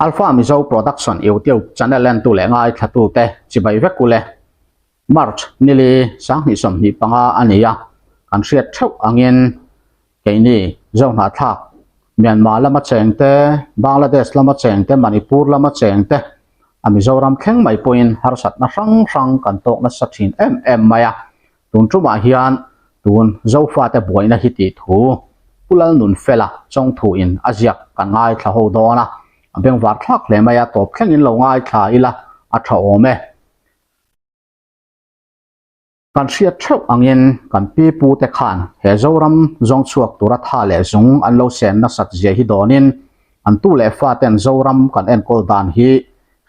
Alpha Mizo Production YouTube channel entu leh ngaithlatute chibai vek ule. March nili sanghnih 25 a ni a, kan hriat theuh angin keini Zohnahthlak Myanmar lama chengte, Bangladesh lama chengte, Manipur lama chengte a Mizoram thleng mai pawhin harsatna hrang hrang kan tawk nasa thin em em mai a. Tun tumah hian tun Zofate buaina hi tih thu Pu Lalnunfela chawngthuin a ziak kan ngaithla ho dawn a, a bengvar thlak hle mai a, tawp thlengin lo ngaithla ila a tha awm e. Kan hriat theuh angin kan pi pute khan he Zoram zawng chhuak tura tha leh zung an lo sen nasat zia hi dawnin an tu leh faten Zoram kan enkawl dan hi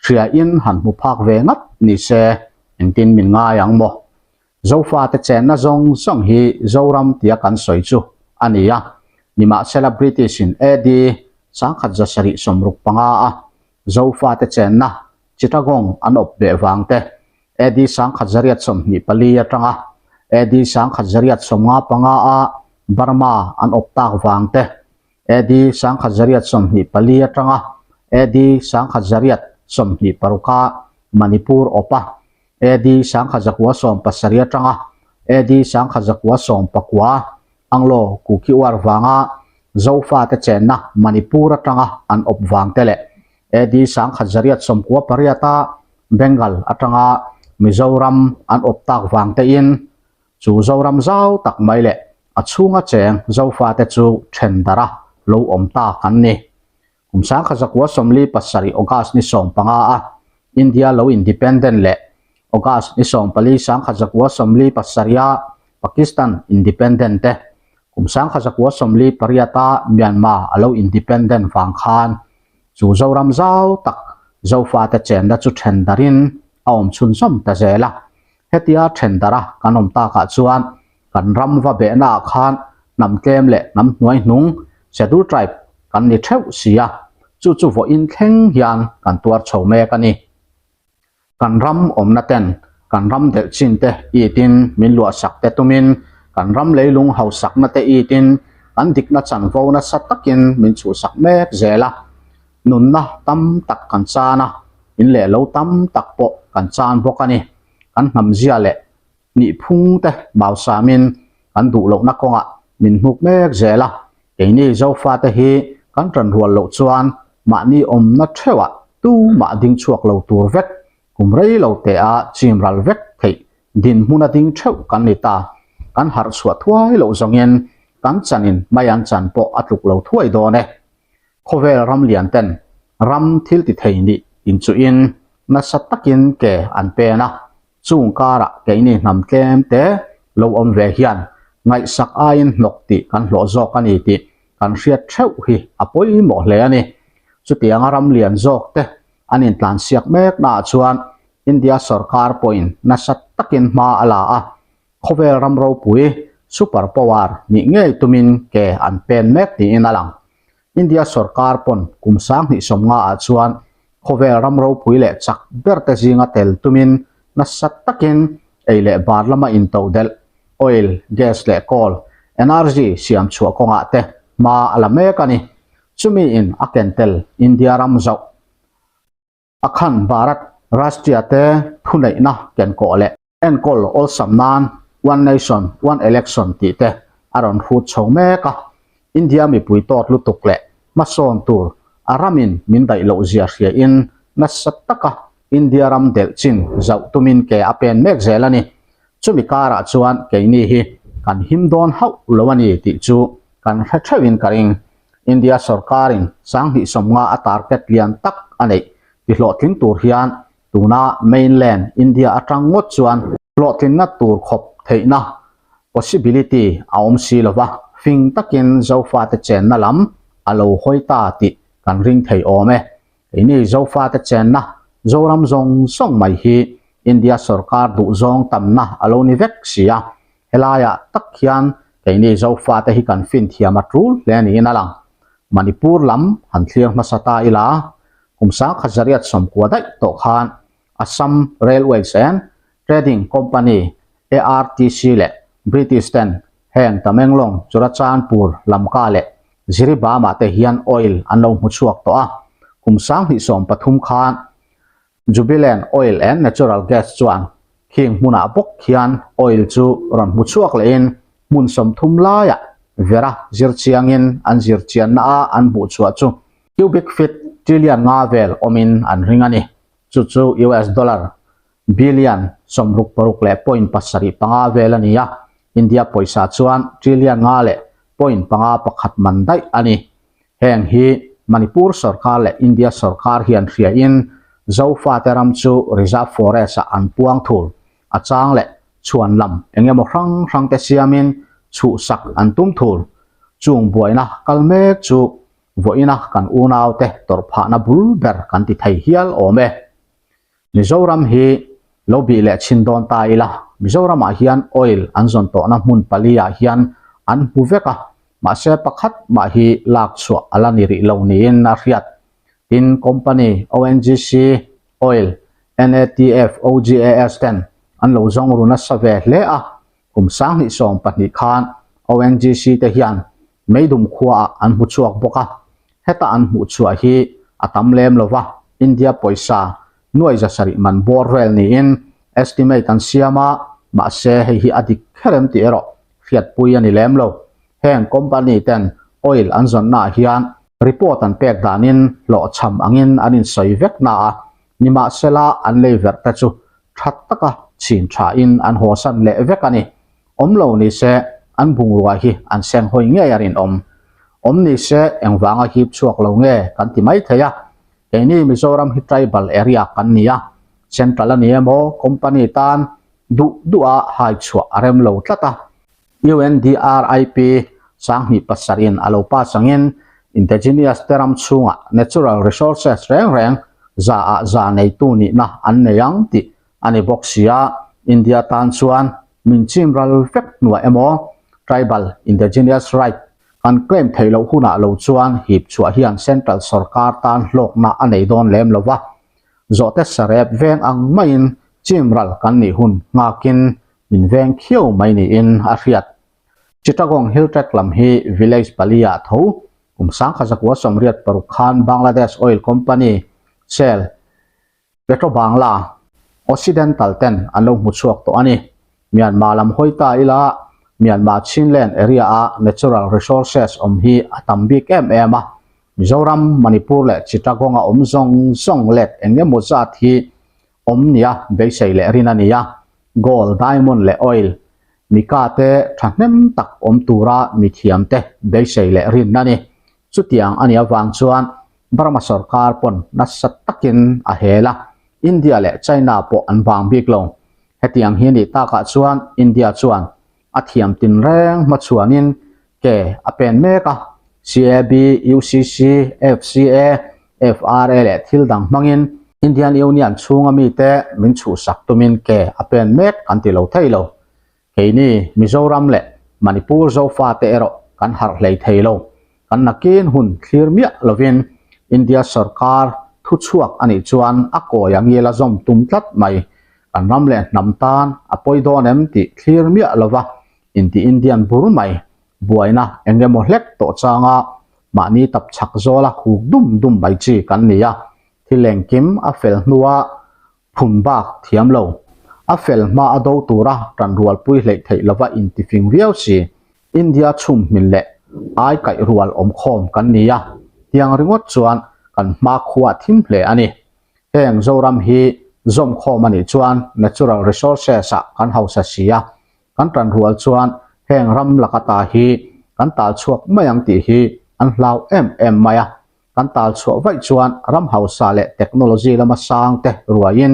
hriain han hmu phak ve ngat ni se engtin min ngai ang maw? Zofate chenna zawng zawng hi Zoram tia kan sawi chu a ni a, nimahsela British-in AD 1765 a Zofate chenna Chittagong an awp beh vang te, AD 1824 atanga AD 1895 a Burma an awp tak vang te, AD 1824 atanga AD 1826 a Manipur awp a AD 1917 atanga AD 1919 Anglo Kuki War vanga Zofate chenna Manipur atanga an awp vang te leh AD 1898 a Bengal atanga Mizoram an awp tak vang tein chu Zoram zau tak mai leh a chhunga cheng Zofate chu then darh a lo awm tak an ni. Kum 1947 August ni 15 a India lo independent leh August ni 14 1947 a Pakistan independent te kum 1948 a Myanmar a lo independent vang khan chu Zoram zau tak Zofate chenna chu then darin a awm chhunzawm ta zel a. Hetia then darh a kan awm takah chuan kan ram va behna ah khan hnam tlem leh hnam hnuai hnung Schedule Tribe kan ni theuh si a, chu chu vawiin thleng hian kan tuar chho mek a ni. Kan ram awmna ten kan ram delh chin te itin min luahsak te tumin kan ram leilung hausakna te itin kan dikna chanvo nasa takin min chhuhsak mek zel a, nunna tam tak kan chan a, in leh lo tam tak pawh kan chan bawk a ni. Kan hnamzia leh Nihphung te mausamin kan duh lohna kawngah min hnuk mek zel a, keini Zofate hi kan tan rual loh chuan mahni awmna theuhah tumah ding chhuak lo tur vek, kum rei lo te a chim ral vek theih dinhmuna ding theuh kan ni ta. Kan harh chhuah thuai loh zawngin kan chanin mai an chan pawh a tluk lo thuai dawn e. Khawvel ram lian ten ram thil ti thei nih inchuhin nasa takin ke an pen a, Chung karah keini hnam tlem te lo awm ve hian ngaihsak aiin hnawk tih kan hlawh zawk a ni tih kan hriat theuh hi a pawimawh hle a ni. Chutianga ram lian zawk te an intlansiak mek naah chuan India sorkar pawhin nasa takin hma a la a, khawvel ram ropui, super power, nih ngei tumin ke an pen mek niin a lang. India sorkar pawn kum 2050 ah chuan khawvel ram ropui leh chak ber te zinga tel tumin nasa takin ei leh bar lama intodelh, oil, gas leh coal, energy siam chhuah kawngah te hma a la mek a ni. Chumi in a ken tel India ram zauh Akhand Bharat Rashtriya te thuneihna ken kawh leh Enkawl awlsam nan One Nation, One Election tih te a rawn hrut chho mek a, India mipui tawt lutuk leh hmasawn tur a ramin min daih loh zia hriain nasa taka India ram delh chin zauh tumin ke a pen mek zel a ni. Chumi karah chuan keini hi kan him dawn hauh lo a ni tih chu kan hre theuhin ka ring. India sorkarin 2050 a target lian tak a neih tihlawhtling tur hian Tuna mainland India atang ngawt chuan hlawhtlinna tur khawp theihna, possibility, a awm si lo va, fing takin Zofate chenna lam a lo hawi ta tih kan ring thei awm e. Keini Zofate chenna Zoram zawng zawng mai hi India sorkar duhzawng tamna a lo ni vek si a, helaiah tak hian keini Zofate hi kan fin thiam a tul hle niin a lang. Manipur lam han thlir hmasa ta ila, Kum 1990 daih tawh khan Assam Railways and Trading Company, ARTC, leh British ten heng Tamenglong, Churachandpur, Lamka leh Jiribam-ah te hian oil an lo hmu chhuak tawh a. Kum 2013 khan Jubilant Oil and Natural Gas chuan khing hmunah bawk khian oil chu rawn hmu chhuak lehin hmun 30 laiah vera zir chiangin an zir chianna a an hmuh chhuah chu cubic feet trillion nga vel awmin an ring a ni. Chu chu US dollar billion 66 leh point 75 vel a ni a, India pawisa chuan trillion nga leh point panga pakhat man daih a ni. Heng hi Manipur sorkar leh India sorkar hian hriain Zofate ram chu reserve forest ah an puang thul. A chang leh chhuan lam eng emaw hrang hrang te siamin chhuhsak an tum thul. Chung buaina kal mek chu vawiina kan unaute tawrhphahna bul ber kan ti thei hial awm e. Mizoram hi lo bih leh chhin dawn ta ila, Mizoramah hian oil an zawn tawhna hmun pali ah hian an hmu vek a, mahse pakhat mah hi lak chhuah a la ni rih lo niin a hriat. Tin, company ONGC, Oil, NATF, OGAS ten an lo zawng ru nasa ve hle a, kum 2012 khan ONGC te hian Meidum khuaah an hmu chhuak bawk a, heta an hmuh chhuah hi a tam lem lo va, India pawisa nuai 700 man bawr vel niin estimate an siam a, mahse hei hi a dik kher em tih erawh hriatpui a ni lem lo. Heng company ten oil an zawnnaah hian report an pek danin hlawhchham angin an insawi vek na a, nimahsela an lei verh te chu tha taka chhin thain an hawsan leh vek a ni. Awm lo ni se an bungrua hi an seng hawi ngei a rinawm. Awm ni se engvanga hip chhuak lo nge kan ti mai thei a. Keini Mizoram hi tribal area kan ni a, central a ni emaw company tan duh duha hai chhuah a rem lo tlat a. UNDRIP 2007 in a lo pass angin indigenous te ram chhungah natural resources reng reng za ah za neitu nihna an nei ang tih a ni bawk si a, India tan chuan min chim ral vek hnuah emaw tribal indigenous right kan claim theih loh hunah lo chuan hip chhuah hian central sorkar tan hlawkna a nei dawn lem lo va, zawhte sarep veng ang maiin chim ral kan nih hun nghakin min veng khiau mai niin a hriat. Chittagong Hill Tract lam hi village pali ah tho kum 1986 khan Bangladesh Oil Company, Shell, Petro Bangla, Occidental ten an lo hmu chhuak tawh a ni. Myanmar lam hawi ta ila Myanmar Chinland area a natural resources awm hi a tam bik em em a. Mizoram, Manipur leh Chittagong a awm zawng zawng let eng emaw zat hi awm nia beisei leh rin a ni a. Gold, diamond leh oil, mica te thahnem tak awm tura mithiam te beisei leh rin a ni. Chutiang a nih avang chuan Burma sorkar pawn nasa takin a hel a, India leh China pawh an vang bik lo. Hetiang hi nih takah chuan India chuan a thiam tinreng hmachhuanin ke a pen mek a, CAB, UCC, FCA, FRA leh thil dang hmangin Indian Union chhunga mite min chhuhsak tumin ke a pen mek kan ti lo thei lo. Keini Mizoram leh Manipur Zofate erawh kan harh hlei thei lo. Kan nakin hun thlir miah lovin India sorkar thu chhuak a nih chuan a kawi a ngil a zawm tum tlat mai. Kan ram leh hnam tan a pawi dawn em tih thlir miah lova inti Indian bur mai. Buaina eng emaw hlek tawh changa mahni tap chhak zawla huk dum dum mai chi kan ni a. Thil engkim a fel hnua Phun bak thiam lo. A fel hma a do tura tanrualpui hleih theih lova intifing viau si. India chhum hmin leh ai kaih rual awm khawm kan ni a, tiang ringawt chuan kan hma khua thim hle a ni. Heng Zoram hi zawm khawm a nih chuan natural resources ah kan hausa si a, kan tanrual chuan heng ram laka ta hi kan tal chhuak mai ang tih hi an hlau em em mai a. Kan tal chhuah vaih chuan ram hausa leh technology lama sang te ruaiin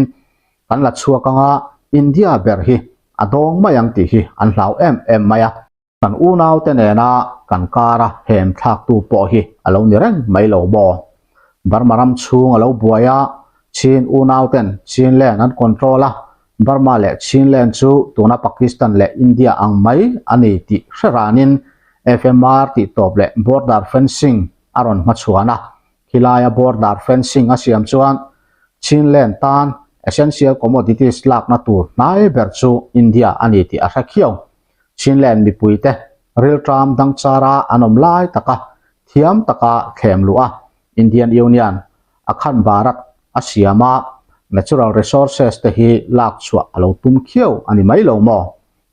kan la chhuak anga India ber hi a dawng mai ang tih hi an hlau em em mai a. Kan unaute nena kan kara hem thlaktu pawh hi a lo ni reng mai lo maw? Burma ram chhung a lo buai a, Chin unauten Chinland an control a, Burma leh Chinland chu tuna Pakistan leh India ang mai a ni tih hre ranin FMR tih tawp leh border fencing a rawn hmachhuan a, khilaia border fencing a siam chuan Chinland tan essential commodities lakna tur hnai ber chu India a ni tih a hre khiau. Chinland mipuite rilṭam dangchara an awm lai taka thiam taka thlem luh a, Indian Union a. Akhand Bharat a siam a, natural resources te hi lak chhuah a lo tum khiau a ni mai lo maw?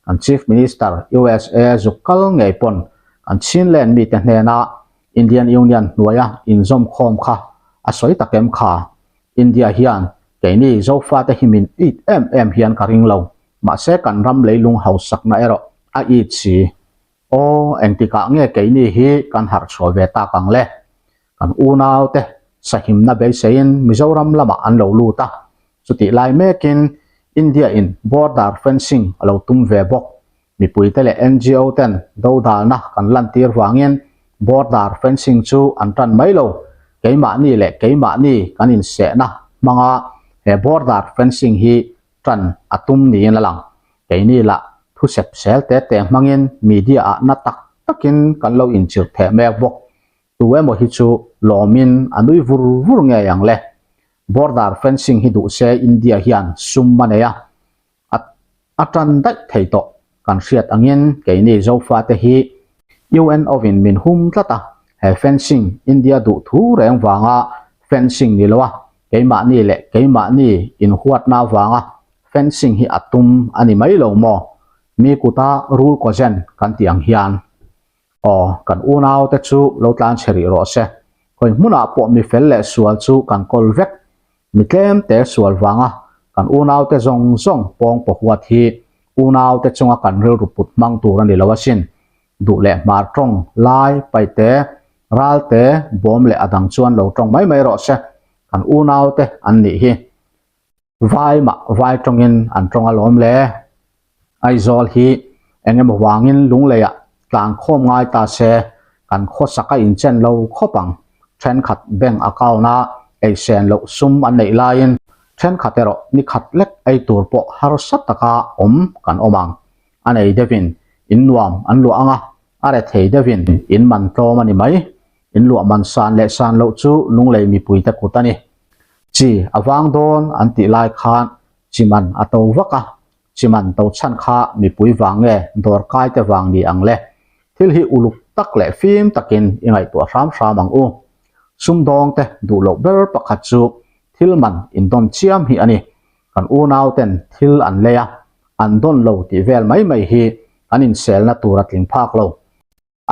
Kan Chief Minister USA zuk kal ngei pawn kan Chinland mite hnena Indian Union hnuaia inzawmkhawm kha a sawi tak em kha? India hian keini Zofate hi min it em em hian ka ring lo, mahse kan ram leilung hausakna erawh a it si. Aw, engtikah nge keini hi kan harh chhuah ve tak ang le? Kan unaute sahimna beiseiin Mizoram lamah an lo lut a, chutih lai mekin India in border fencing a lo tum ve bawk. Mipuite leh NGO ten dodalna kan lantir vangin border fencing chu an tan mai lo, keimahni leh keimahni kan insehna hmanga he border fencing hi tan a tum niin a lang. Keini lah thu sep sel te te hmangin media ah na tak takin kan lo inchirh theh mek bawk. Tu emaw hi chu lawmin a nui vur vur ngei ang le. Border fencing hi duh se India hian sum a nei a, a a tan daih thei tawh. Kan hriat angin keini Zofate hi UNO in min hum tlat a, he fencing India duh thu reng vanga fencing ni lo a, keimahni leh keimahni inhuatna vanga fencing hi a tum a ni mai lo maw? Mi kuta rul kawzen kan tih ang hian. Aw, kan unaute chu lo tlan chhe rih rawh se. Hawi hmunah pawh mi fel leh sual chu kan kawl vek. Mi tlem te sual vanga kan unaute zawng zawng pawng pawhuat hi unaute chunga kan rilru put hmang tur a ni lo asin. Duh leh hmar tawng, lai, paite, ralte, bawm leh a dang chuan lo tawng mai mai rawh se. Kan unaute an nih hi. Vai mah vai tawngin an tawng alawm le. Aizawl hi eng emaw vangin Lungleiah tlan khawm ngai ta se kan khawsak a inchen lo khawp ang. Thenkhat bank account-a eisen loh sum an neih laiin thenkhat erawh ni khat lek ei tur pawh harsa taka awm kan awm ang. A nei deuhin in nuam an luah ang a, a rethei deuhin in man tlawm a ni mai. In luah man san leh san loh chu Lunglei mipuite kut a ni. Chi a vang dawn an tih lai khan chi man a to vak a, chi man to chhan kha mipui vang nge dawr kai te vang ni ang le? Thil hi uluk tak leh fim takin i ngaihtuah hram hram ang u. Sumdawng te duh loh ber pakhat chu thil man indawn chiam hi a ni. Kan unau ten thil an lei a, an dawn lo tih vel mai mai hi kan inselna tur a tling phak lo.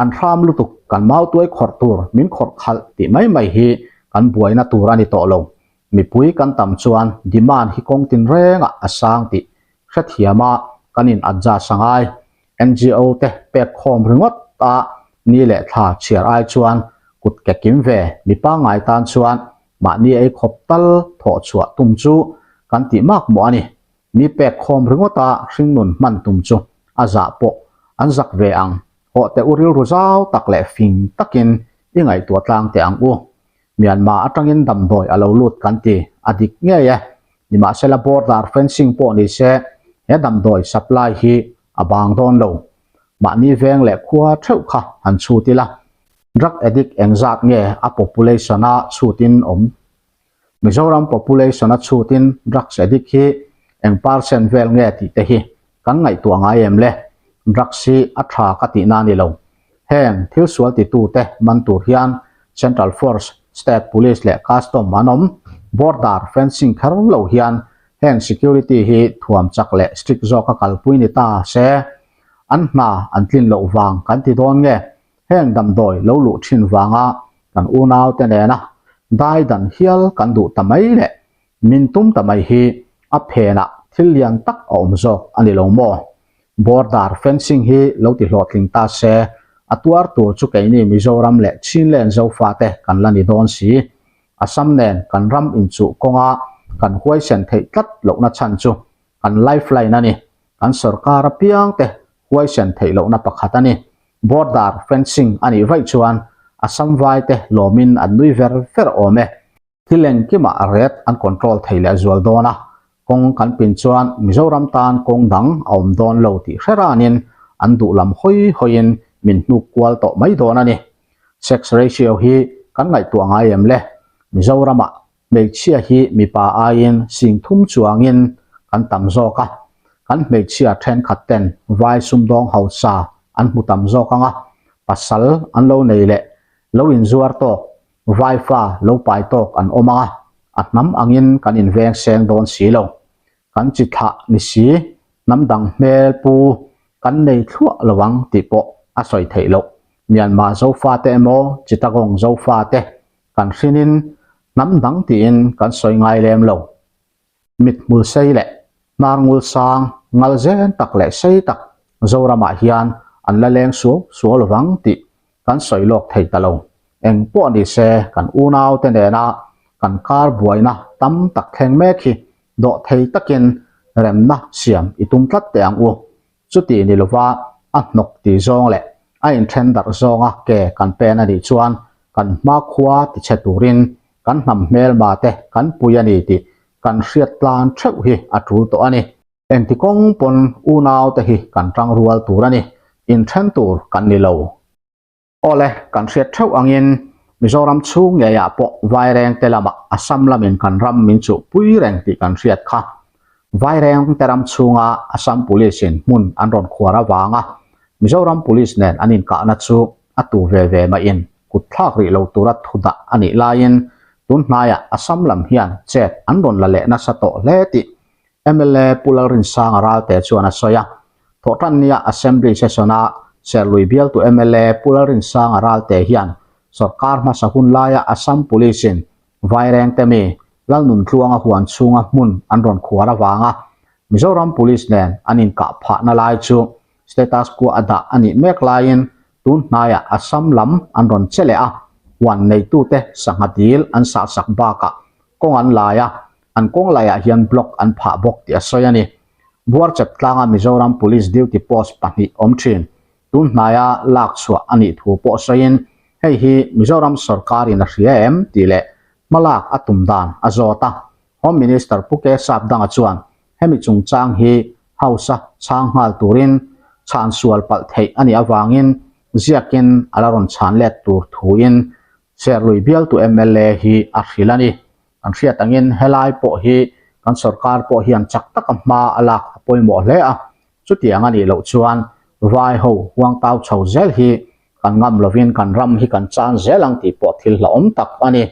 An hram lutuk kan mautuai khawrh tur min khawrh khalh tih mai mai hi kan buaina tur a ni tawh lo. Mipui kan tam chuan demand hi kawng tinrengah a sang tih hrethiam a kan in adjust a ngai. NGO te pek khawm ringawt a ni leh thla chhiar ai chuan kut ke kim ve mi pangngai tan chuan mahni ei khawp tal thawh chhuah tum chu kan tih mak mawh a ni. Mi pek khawm ringawt a hringnun hman tum chu a zah pawh an zak ve ang. Hawh teh u rilru zau tak leh fing takin i ngaihtuah tlang teh ang u. Myanmar atangin damdawi a lo lut kan ti a dik ngei e. Nimahsela border fencing pawh ni se he damdawi supply hi a bang dawn lo. Mahni veng leh khua theuh kha han chhut ila. Drug addict engzat nge a population a chhutin awm Mizoram population a chhutin drugs addict hi eng percent vel nge tih te hi kan ngaihtuah ngai em le? Drugs hi a tha ka tihna a ni lo. Heng thil sual titu te man tur hian Central Force, State Police leh Custom an awm. Border fencing kher lo hian heng security hi thuam chak leh strict zawka kalpui ni ta se an hna an tlin loh vang kan ti dawn nge? Heng damdawi lo luh thin vanga kan unaute nena dai dan hial kan duh ta mai leh min tum ta mai hi a phenah thil lian tak a awm zawk a ni lo maw? Border fencing hi lo ti hlawhtling ta se a tuar tur chu keini Mizoram leh Chinland Zofate kan la ni dawn si. Assam nen kan ram inchuh kawnga kan huaisen theih tlat lohna chhan chu kan lifeline a ni. Kan sorkar apiangte huaisen theih lohna pakhat a ni. Border fencing a nih vaih chuan Assam vaite lawmin an nui ver ver awm e. Thil engkimah ret an control thei leh zual dawn a, kawng kan pin chuan Mizoram tan kawng dang a awm dawn lo tih hre ranin an duh lam hawi hawiin min hnuk kual tawh mai dawn a ni. Sex ratio hi kan ngaihtuah ngai em le? Mizoramah Hmeichhia hi mipa aiin sing thum chuangin kan tam zawk a, kan hmeichhia thenkhat ten vai sumdawng hausa an hmu tam zawk ang a, pasal an lo nei leh lo inzuar tawk. Vaifa lo pai tawk an awm ang a, a hnam angin kan inveng seng dawn si lo. Kan chi thlah ni si, hnam dang hmel pu kan nei thluah lo ang tih pawh a sawi theih loh. Myanmar Zofate emaw Chittagong Zofate kan hrinin hnam dang tiin kan sawi ngai lem lo. Mithmul sei leh hnar ngul sang ngal zen tak leh sei tak Zoramah hian an la leng suau suau lovang tih kan sawi lawk thei ta lo. Eng pawh ni se kan unaute nena kan kar buaina tam tak thleng mek hi dawh thei takin remna siam i tum tlat teh ang u. Chuti ni lova a hnawk ti zawng leh a inthen darh zawnga ke kan pen a nih chuan kan hmakhua tichhe turin kan hnam hmelma te kan pui a ni tih kan hriat tlan theuh hi a tul tawh a ni. Engti kawng pawn unau te hi kan tang rual tur a ni, inthen tur kan ni lo. Awle, kan hriat theuh angin Mizoram chhung ngeiah pawh Vairengte lamah Assam lamin kan ram min chuh pui reng tih kan hriat kha. Vairengte ram chhunga Assam Police in hmun an rawn khuar avanga Mizoram Police nen an inkahna chu a tu ve ve mahin kut thlak rih lo tura thu dah a nih laiin tun hnaiah Assam lam hian chet an rawn la leh nasa tawh hle tih Mla Pu Lalrinsanga Ralte chuan a sawi a. Thawhtannia Assembly Session-a Serlui bialtu mla Pu Lalrinsanga Ralte hian sorkar hmasa hun laia Assam Police-in Vairengte mi Lalnuntluanga huan chhunga hmun an rawn khuar avanga Mizoram Police nen an inkah phahna lai chu status quo a dah a nih mek laiin tun hnaiah Assam lam an rawn che leh a, huan neitute sangha dil an sahsak bakah kawng an lai a, an kawng laiah hian block an phah bawk tih a sawi a ni. Buarchep tlanga Mizoram Police duty post pahnih awm thin tun hnaia lak chhuah a nih thu pawh sawiin hei hi Mizoram sorkarin a hria em tih leh hmalak a tum dan a zawt a. Home Minister Pu K Sapdanga chuan hemi chungchang hi House-a chhang nghal turin chhan sual palh theih a nih avangin ziakin a la rawn chhan let tur thuin Serlui bialtu mla hi a hrilh a ni. Kan hriat angin helai pawh hi kan sorkar pawh hian chak taka hma a lak a pawimawh hle a, chutiang a nih loh chuan vai ho huangtau chho zel hi kan ngam lovin kan ram hi kan chan zel ang tih pawh thil hlauhawm tak a ni.